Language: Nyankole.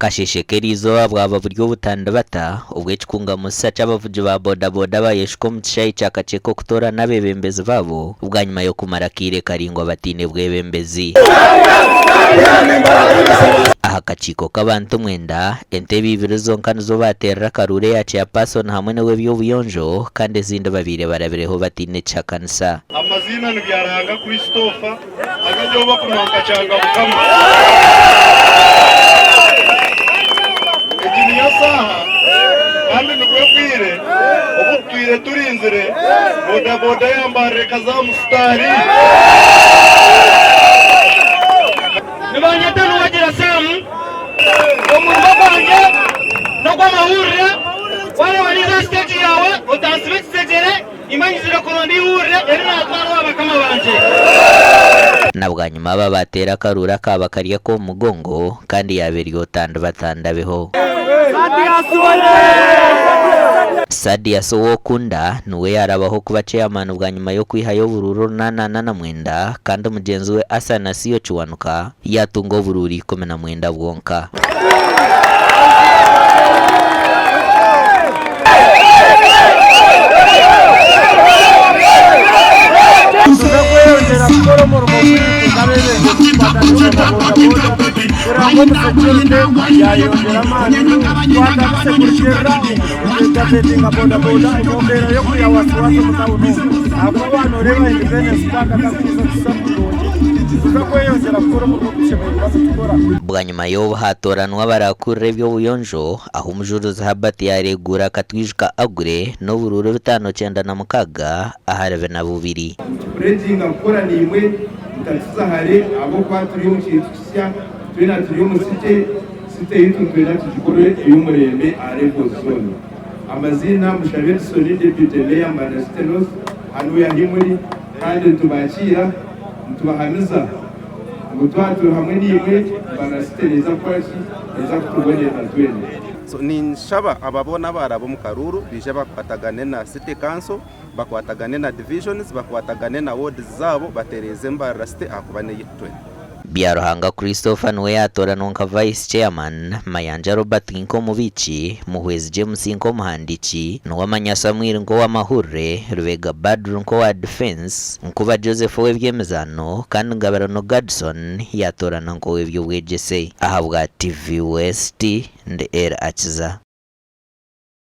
Akasheeshe k'eriizooba bwaba buri obutandibata obu ekikunga musisa ky'abavugi ba bodaboda bayeshuka omu kishaayi kya Kakyeka okutoorana abeebembezi baabo bwanyima y'okumara akaire karaingwa bataine bwebembezi. Aha kakiiko k'abantu mwenda, entebe ibiri zonka nizo baateerera akaruuru eya Chairperson hamwe n'ow'eby'obuyonjo kandi ezindi babaire barabireho bataine kihakanisa. Amaziina ni Byaruhanga Christopher agandi ou bakumanya nka Kyangabukama. Egi niyo saaha kandi nibwo bwire obu tutwire turinzire bodaboda ya Mbarara ekaza aha musitaari. Nibanyeta Nuwagira Sam. Omurimo gwangye n'ogw'amahurire. Wareeba ninza aha siteegi yaawe otansiba ekisegyere. Imanyizire kuronda eihurire eri naatwara owa bakama bangye. Na bwanyima aba baateera akaruuru akaaba kari ak'omu mugongo, kandi yaaba eri otandibatandabeho. Sadius Owokunda niwe yaarabaho kuba ceyamaani bwanyima y'okwihayo oburuuru orunaana ana na mwenda kandi mugyenzi we Asanasio Kiwanuka yaatunga oburuuru 19 bwonka. Nituza kweyongyera kukora omurimo gwaitu nk'abeebembezi tukwatanise omu bodaboda kureba ngu omu securite yayongyera amaani twatandise kurugiirira omu kugavetinga bodaboda omu mbeera y'okwiha wasiwasi omu tawuni omu ahakuba waaba noreeba Independence Park takuza kushusha kurungi nituza kweyongyera kukora omurimo ogu tushemereire kuba nitukora. Bwanyima y'obu haatooranwa abaraakurira eby'obuyonjo, ahu Omujuurizi Herbert yaareeguura Katwijuka Aggrey n'oburuuru 596 ahari 42. Nitupureginga kukora naimwe mutatuza hare ahabw'okuba turi omu kintu kisya, twena turi omu city, city yaitu nitwenda tugikore ey'omurembe aha levels zoona. Amaziina, Mushabe Edson, Deputy Mayor Mbarara City North, hanuya ahi muri kandi nitubakiira, nitubahamiza ngu twaba turi hamwe naimwe, Mbarara City neeza kukora ki? Neeza kutubonerera twena. So ninshaba aba boona abaaraba omu karuuru baije bakwatagane na City Council, bakwatagane na divisions, bakwatagane na wards zaabo batereeze Mbarara City ahakuba n'eyaitu twena. Byaruhanga Christopher niwe yaatooranwa nka Vice Chairman, Mayanja Robert nk'omubiiki, Muhwezi James nk'omuhandiiki, Nuwamanya Samuel nk'ow'amahurire, Rubega Badru nk'owa Defence, Nkuba Joseph ow'eby'emizaano kandi Ngabirano Gadson yaatooranwa nk'ow'eby'obwegyese. Ahabwa TV West, ndi El Akiza.